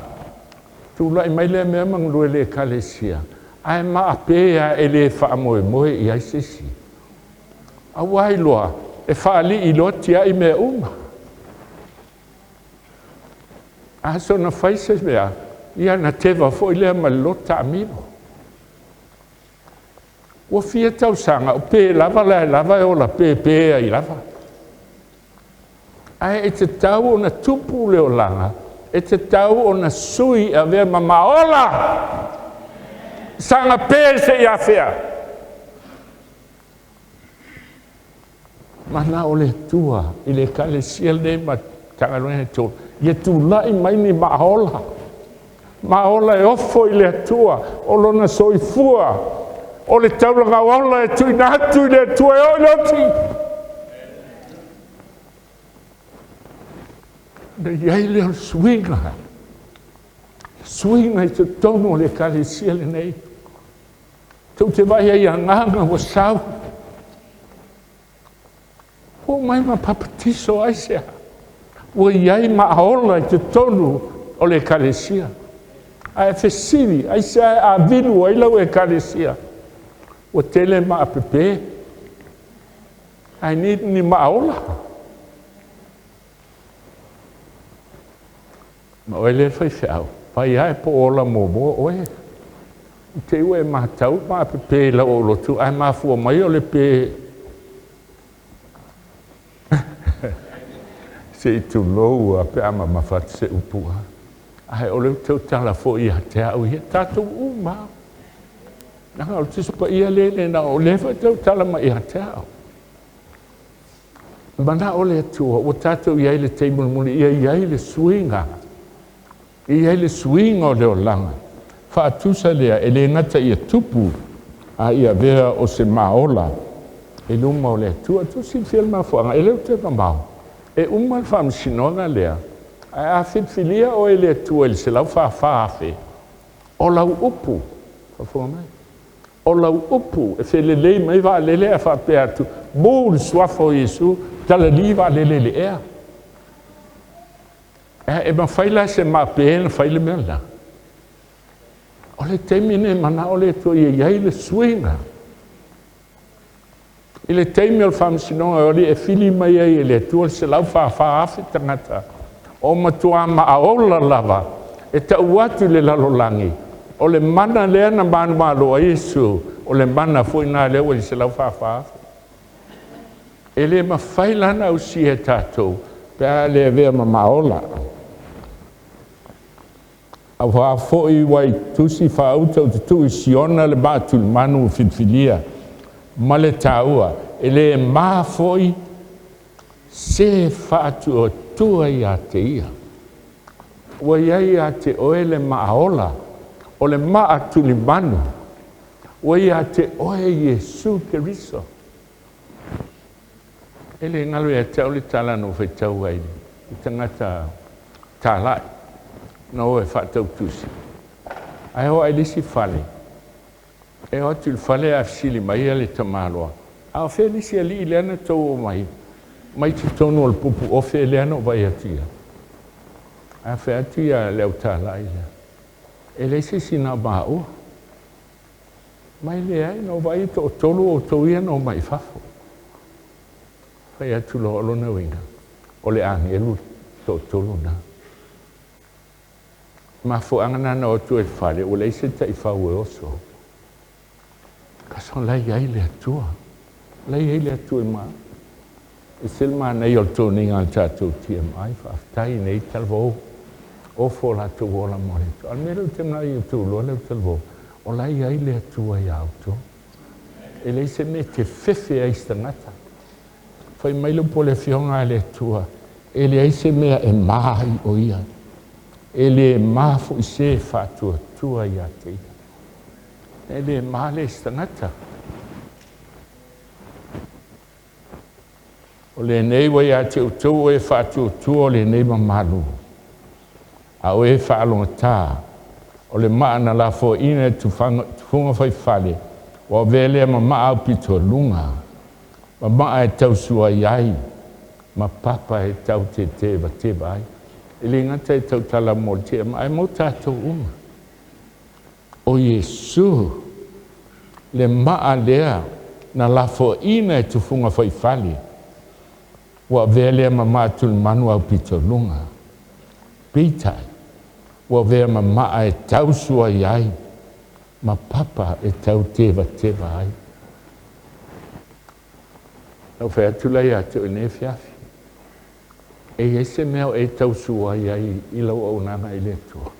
[SPEAKER 1] tulai mai lea mea ma galue i le ekalesia, ae maa pe lava e le faamoemoe i ai se isi. A ua iloa, e faalii loa tiai mea uma. A soona fai se mea, ia na teva foi lea ma le loto taamilo. Ua fia tausaga o pe lava la e lava e ola pepe ai lava. Ae e tatau ona tupu le olaga, e tatau ona sui e avea ma maola, saga pe seia afea. Manao le Atua i le ekalesia lenei ma Matagaluega e tolu, ia tulai mai ni maaola, maaola e ofo i le Atua, o lona soifua, o le taulaga ola e tuuina atu i le Atua e oo i le oti. Ona i ai lea o le suiga, suiga i totonu o le ekalesia lenei. Tou te vaai ai i agaga ua sau, ua omai ma papatiso, aisea? Ua i ai maaola i totonu o le ekalesia. Ae fesili, aisea e avilu ai lau ekalesia? Ua tele maa pepe, I need ni maaola. Ma oe lea le faifeau, fai lava e po o ola muamua oe. I te i ua e matau maa pepe i lau aulotu, ae mafua mai o le pe se i tulou lava pe a mamafa atu se upu, ae o lea ou te tautala foi ia te au ia, tatou uma lava. Leaga o le Tusi Paia lea e le na o lea foi e tautala mai ia te au. Manao le Atua ua tatou i ai i le taimi mulimuli, ia i ai le suiga, ia i ai le suiga o le olaga. Faatusa lea, e le gata ia tupu, a ia avea o se maola i luma o le Atua. Tou silafia le mafuaaga, e le o toe mamao, e uma le faamasinoga lea, ae a filifilia oe e le Atua i le 144,000, o lau upu, faafofoga mai, o lau upu e felelei mai vaalele ae faapea atu, mu le suafa o Iesu, talalī vaalele i le ea. E mafai la e se maa pe ona fai le mea lena? O le taimi lenei e manao le Atua ia i ai le suiga. I le taimi o le faamasinoga o alii e fili mai ai e le Atua le 144,000 tagata, o matua maaola lava e tau atu i le lalolagi, o le mana lea na manumalo ai Iesu, o le mana foi lena lea ua i le 144,000. E le mafai la ona ausia e tatou pe a le avea ma maaola. Aua foi ua i tusi faauta ou te tuu i Siona le maatulemanu ua filifilia ma le taua, e le ma foi se faatuatua ia te ia. Ua i ai ia te oe le maa ola, o le maa tulimanu, ua ia te oe Iesu Keriso. E le galo ia te au le tala na ou faitau ai i tagata talai na o e faatau tusi. Ae o i le isi fale, e o atu i le fale ae fesili mai le tamaloa, a o fea le isi alii lea na tou omai mai totonu o le pupu ofe lea na ou vaai atu i ai. Ae fai atu ia le au talai lea, e leai se isi na o maua. Mai leai, na ou vaai e toatolu outou ia na omai i fafo. Fai atu loa o lona uiga, o le agelu toatolu na. Mafuaaga na na o atu ai i le fale, ua leai se taifau e oso. Kasi o la e i ai le Atua. O la e i ai le Atua i ma. E ese le manaia o le toniga a le tatou TMI, faafetai nei talavou, ofo o latou ola mo le Atua. A o le mea lea ou te manao ia outou iloa le au talavou, o la e i ai le Atua ia outou. E leai se mea e te fefe ai i se tagata. Fai mai le upu a le Afioga a le Atua, e leai se mea e ma ai o ia. E le ma foi se faatuatua ia te ia. E le ma le isi tagata. O lenei ua ia te outou o e faatuatua o lenei mamalu, a o e faalogogata, o le maa na lafoaiina e tufuga faifale, ua avea lea ma maa aupitoaluga, ma maa e tausuai ai, ma papa e tau tetevateva ai. E le gata e tautala mo le TMI, ae mo tatou uma. O Iesu le maa lea na lafoaiina e tufuga faifale, ua avea lea ma maa tulimanu aupitoaluga. Peitai, ua avea ma maa e tausuai ai, ma papa e tau tevateva ai. Na ou fai atu la ia te oe i lenei afiafi, e i ai se mea o e tausuai ai i lau auaunaga i le Atua?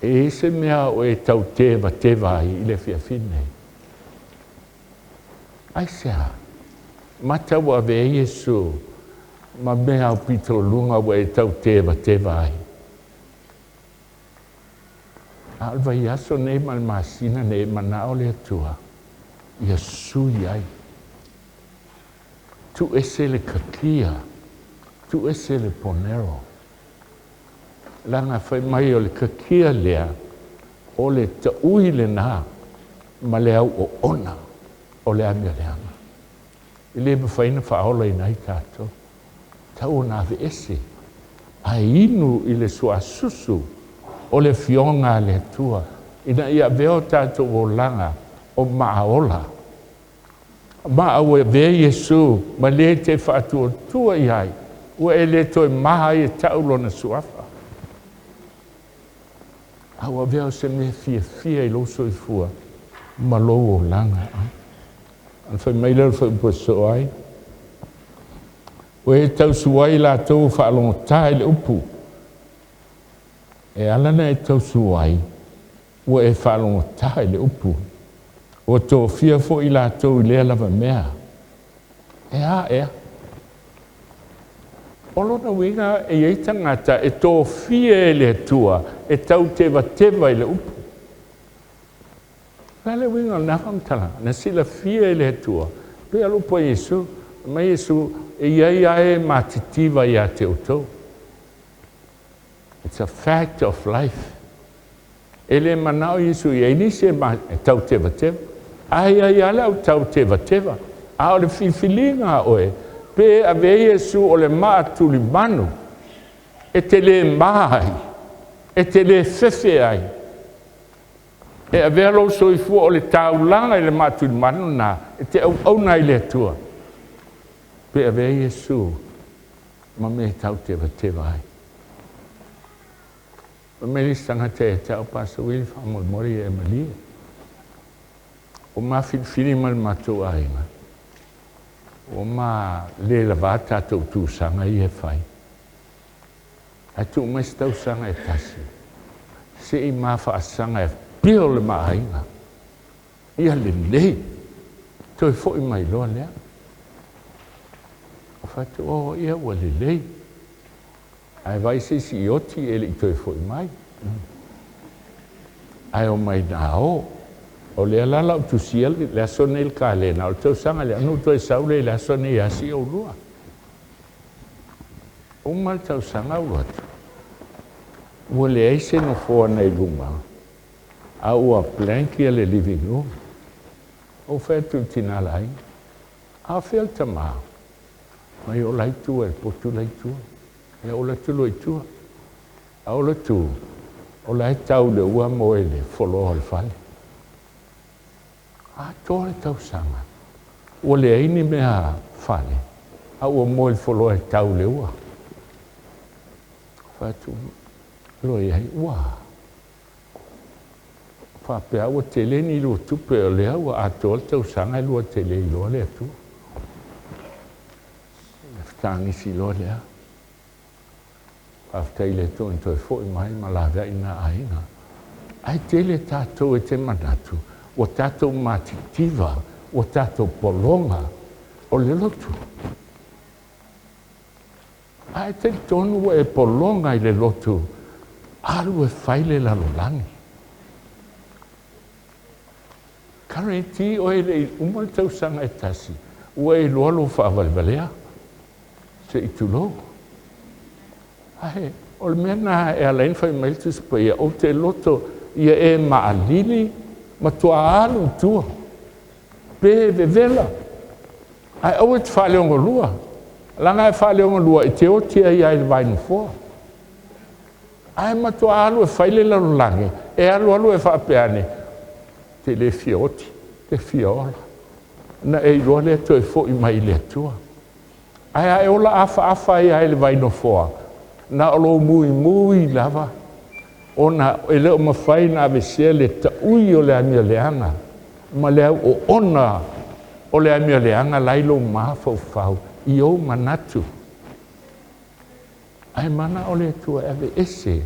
[SPEAKER 1] E i ai se mea o e tau tevateva ai i le afiafi lenei? Aisea? Mata ua avea ai Iesu ma mea aupitoaluga ua e tau tevateva ai. A o le vaiaso nei ma le masina nei e manao le Atua ia sui ai. Tuuese le kakia, tuuese le ponero. Leaga fai mai o le kakia lea, o le taui lena ma le au oona o le amioleaga. E le mafai ona faaolaina ai tatou. Tau ona aveese, ae inu i le suasusu o le Afioga a le Atua, ina ia avea o tatou olaga o maaola. Ma ua avea Iesu ma le te faatuatua i ai, ua e le toe ma ai e tau lona suafa. A ua avea o se mea fiafia i lou soifua ma lou olaga. Ona fai mai lea o le fuaiupu e sosoo ai, ua e tausuai latou ua faalogogata i le upu. E ala ona e tausuai, ua e faalogogata i le upu, ua tofia foi i latou i lea lava mea. E a ea? O lona uiga e i ai tagata e tofia e le Atua e tau tevateva i le upu. O le a le uiga o lena faamatalaga? Na silafia e le Atua, pei o le upu a Iesu, fai mai Iesu, e i ai lava e matitiva ia te outou. It's a fact of life. E le manao Iesu i ai nisi e tau tevateva. Ae i ai lava le au tau tevateva. A o le filifiliga a oe, pe avea Iesu o le maa tulimanu, e te le ma ai, e te le fefe ai, e avea lou soifua o le taulaga i le maa tulimanu lena, e te auauna ai i le Atua, pe avea Iesu ma mea e tau tevateva ai. Fai mai le isi tagata ia te au, Pastor Willie, faamolemole ia e malie. Ua ma filifili ma le matou aiga, ua ma le lavā tatou tusaga ia e fai. Ae tuu mai se tausaga e tasi, se i ma faasaga e build le ma aiga. Ia lelei, toe foi mai loa lea. Ou fai atu, oh, ia ua lelei. Ae vaai se isi i oti e le i toe foi mai. Ae omai na o. O lea la la ou tusia le aso nei le kalena o le tausaga lea, ona ou toe sau lea i le aso nei e asi oulua. Uma le tausaga ou alu atu, ua leai se nofoa na i luma, a ua blank ia le living room. Ou fai atu i le tina o le aiga, a o fea le tama? Mai o la e i tua i le potu la e i tua. Ia ou alu atu loa i tua. A o le tu, o la e tau i le ua moe i le floor o le fale. Atoa le tausaga, ua leai ni mea fale, a ua moe i le floor e tau i le ua. Fai atu loa i ai, ua faapea ua tele ni lua tupe o lea ua atoa le tausaga e lua te le iloa le Atua. Fetagisi loa lea. Faafetai i le Atua na toe foi mai ma laveai na aiga. Ae tele tatou e te manatu ua tatou matitiva, ua tatou pologa o le lotu. Ae talitonu ua e pologa i le lotu, alu e fai le lalolagi. Guarantee oe e le i uma le tausaga e tasi, ua e iloa lou faavalevalea, se i tulou. Ae o le mea lena e ala ai ona fai mai le Tusi Paia, ou te loto ia e maalili, matua alu i tua, pe vevela, ae aua e te faaleogolua, leaga a e faaleogolua, e te oti ai lava i le vaenofoa. Ae matua alu e fai le lalolagi, e alu alu e faapea ane, ou te le fia oti, ou te fia ola. Ona e iloa lea e toe foi mai i le Atua. Ae a e ola afaafa ai lava i le vainofoa, na o lou muimui lava, ona e le o mafai ona aveesea le taui o le amio leaga ma le au oona o le amio leaga la e i lou mafaufau i ou manatu. Ae manao le Atua e aveese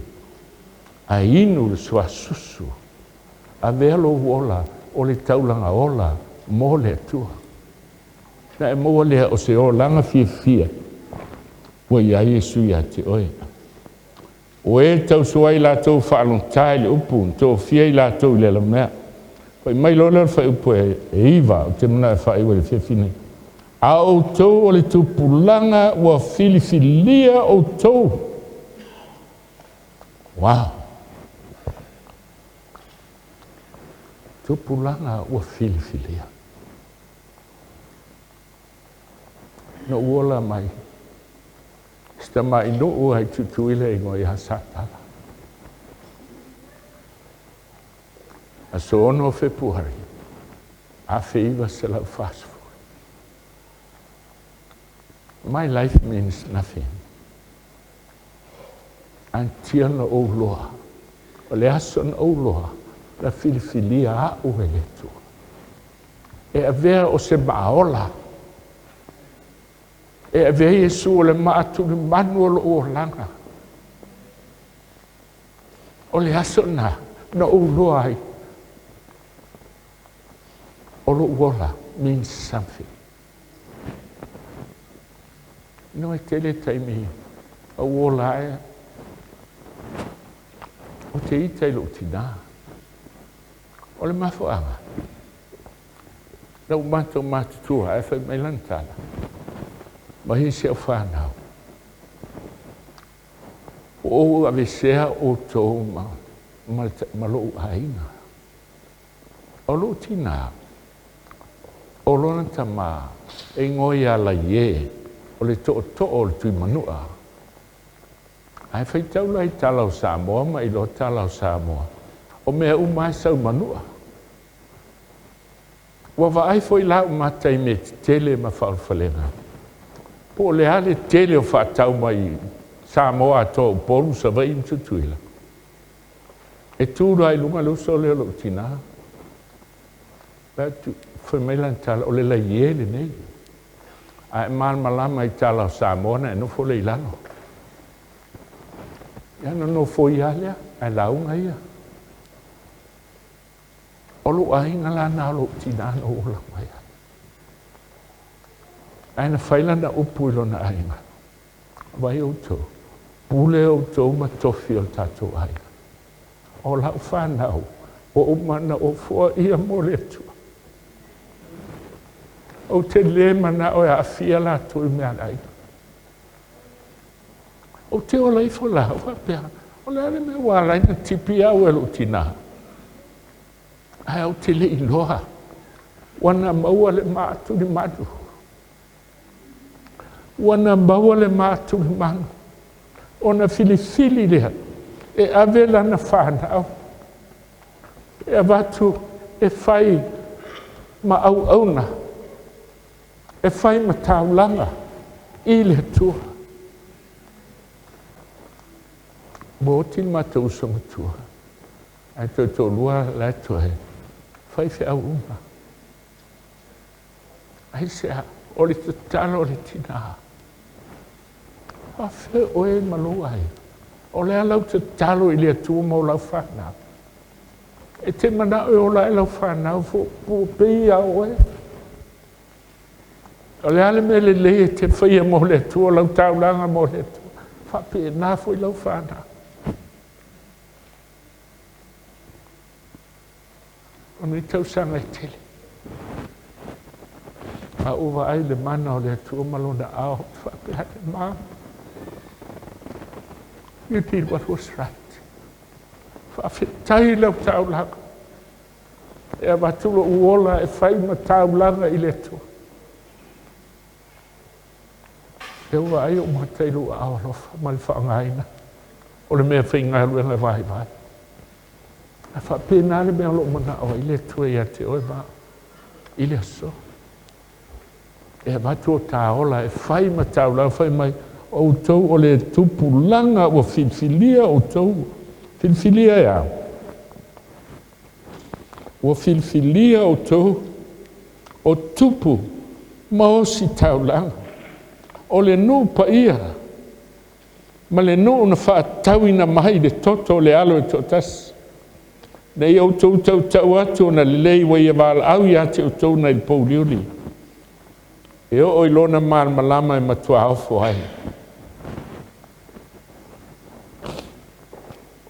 [SPEAKER 1] ae inu le suasusu, avea lou ola o le taulaga ola mo le Atua. Na e maua lea o se olaga fiafia ua i ai Iesu ia te oe. O e tausoa ai latou faalogogata i le upu na tofia i latou i le alamea. Fai mai loa lea o le fuaiupu e 9, ou te manao e faaiu ai i le afiafi lenei. A o outou o le tupulaga ua filifilia outou. Wow! Tupulaga ua filifilia. Na ou ola mai si tamai nuu ai Tutuila e igoa ia Satala. Aso 6 o Fepuari, 1940. My life means nothing until na ou loa. O le aso na ou loa, na filifilia au e le Atua. E avea o se maaola. E avea Iesu o le maatulimanu o lou olaga. O le aso na, na ou loa ai, o lou ola means something. No e tele taimi au ola ae o te ita i lou tinā. O le mafuaaga, na ou matou matutua ae fai mai lana tala, mai isi au whanau, o ou avesea outou ma lou aiga. O lou tinā, o lona tamā, e igoa ia Laie, o le tootoo o le Tuimanua. Ae faitau la i tala o Samoa ma iloa tala o Samoa, o mea uma e sau manua. Ua vaai foi la au mata i mea tetele ma faaulafalega. Po o le a le tele o faatau mai Samoa atoa, Upolu, Savaii ma Tutuila. E tu loa i luga le uso lea o lou tinā. Fai mai lana tala, o le Laie lenei. Ae malamalama i tala o Samoa na e nofo le i lalo. Ia na nofo ia lea, ae lauga ia. O lou aiga la na o lou tinā na ou ola mai ai. Ae na fai lana upu i lona aiga. Vai outou, Pule outou ma tofi o le tatou aiga. O lau fanau, ua uma ona ou foaia mo le Atua. Ou te le manao e aafia latou i mea a le aiga. Ou te ola ifo la, ou faapea, o le a le mea ua ala ai ona tipi au e lou tinā? Ae ou te le i iloa, ua na maua le maatulimanu. Ua na maua le maatulimanu, ona filifili lea e ave lana fanau, e avatu e fai ma auauna, e fai ma taulaga i le Atua. Ua oti le matou uso matua, ae toe toalua la e totoe, faifeau uma. Aisea? O le tatalo a le tina, faafefea oe ma lou aiga? O le a lau tatalo i le Atua mo lau fanau? E te manao e ola ae lau fanau pei lava o oe? O le a le mea lelei e te faia mo le Atua, lau taulaga mo le Atua? Faapena foi lau fanau. O nei tausaga e tele, a ou vaai i le mana o le Atua ma lona ao, ou te faapea ane, Ma, you did what was right. Faafetai i lau taulaga. E avatu lou ola e fai ma taulaga i le Atua. E ou vaai ou mata i lou aao alofa ma le faaaogaina o le mea faigaluega vaivai. A faapena le mea o lo o manao ai le Atua ia te oe ma au i le aso. E avatu o ta ola e fai ma taulaga, fai mai, outou o le tupulaga ua filifilia outou, filifilia e a? Ua filifilia outou o tupu ma ositaulaga, o le nuu paia ma le nuu na faatauina mai i le toto o le Alo e toatasi, ina ia outou tautau atu ona lelei ua ia valaau ia te outou nai le pouliuli, e oo i lona malamalama e matua ofo ai.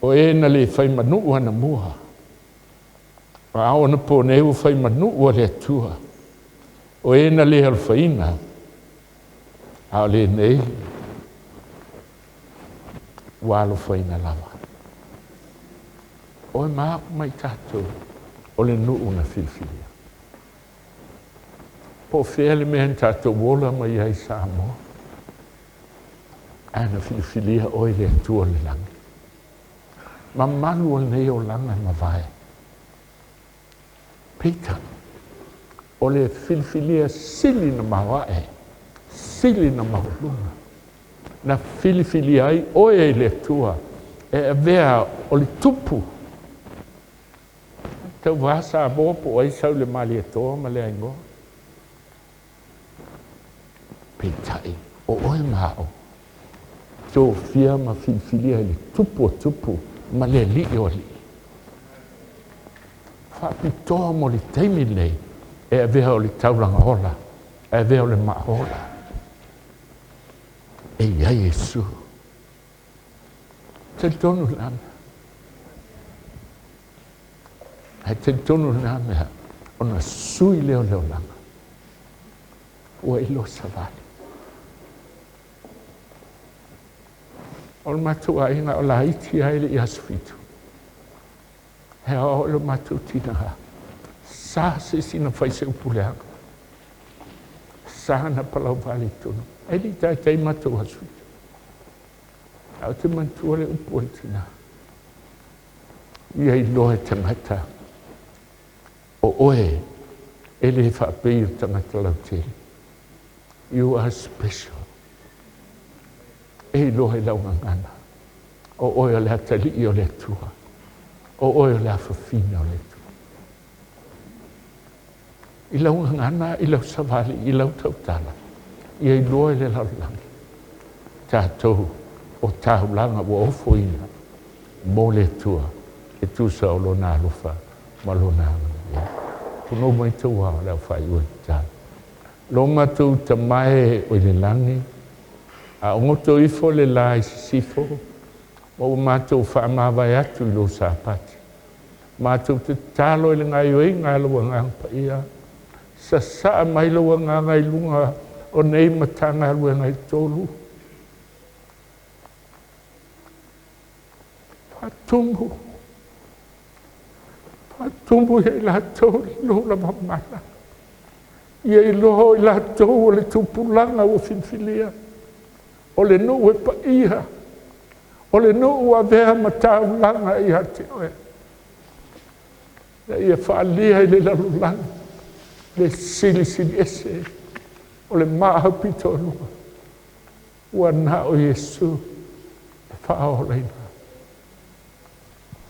[SPEAKER 1] O e na le fai ma nuu anamua, a o onaponei ua fai ma nuu a le Atua. O e na le alofaina, a o lenei ua alofaina lava. Oe ma au ma i tatou, o le nuu na filifilia. Po o fea le mea na tatou ola mai ai i Samoa, ae na filifilia oe e le Atua o le lagi. Mamalu o lenei olaga e mavae. Peitai, o le filifilia sili na maoae, sili na maualuga, na filifilia ai oe e le Atua e avea o le tupu. Tauva Samoa po o ai sau i le Malietoa ma le Aigoa. Peitai, o oe ma au, tofia ma filifilia i le tupu o tupu ma le alii o alii. Faapitoa mo le taimi lenei e avea o le taulaga ola, e avea o le maa ola. E i ai Iesu. Talitonu lena mea. Ae talitonu lena mea, ona sui lea o le olaga. Ua iloa savali. O le matou aiga o laiti lava e le i aso 7. E aoao i lo matou tina, sa se isi na fai se upu leaga. Sa na palauvale i totonu. E le i taitai matou aso 7. Ae ou te manatua le upu a le tina. Ia iloa e tagata o oe e le faapei o tagata lautele. You are special. E iloa i lau gagana, o oe o le atalii o le Atua, o oe o le afafine o le Atua. I lau gagana, i lau savali, i lau tautala, ia iloa i le lalolagi, tatou o taulaga ua ofoina mo le Atua e tusa o lona alofa ma lona agalelei. Punou mai tou ao le au faaiu o le tatalo. Lo matou Tama e oi le lagi, A o goto ifo le la i sisifo, ma ua matou faamavae atu i lou Sapati. Matou te tatalo i le gaoioiga a lou Agaga Paia, sasaa mai lou Agaga i luga o nei Matagaluega e 3, faatumu, faatumu ia i latou le lou lavamala, ia iloa o i latou o le tupulaga ua filifilia, o le nuu e paia, o le nuu ua avea ma taulaga ia te Oe, ina ia faaalia i le lalolagi le Silisili Ese o le Maau Pitoluak ua na o Iesu e faaolaina.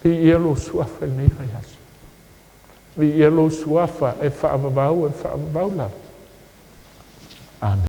[SPEAKER 1] Viia lou Suafa i lenei vaiaso. Viia lou Suafa e faavavau e faavavau lava. Amene.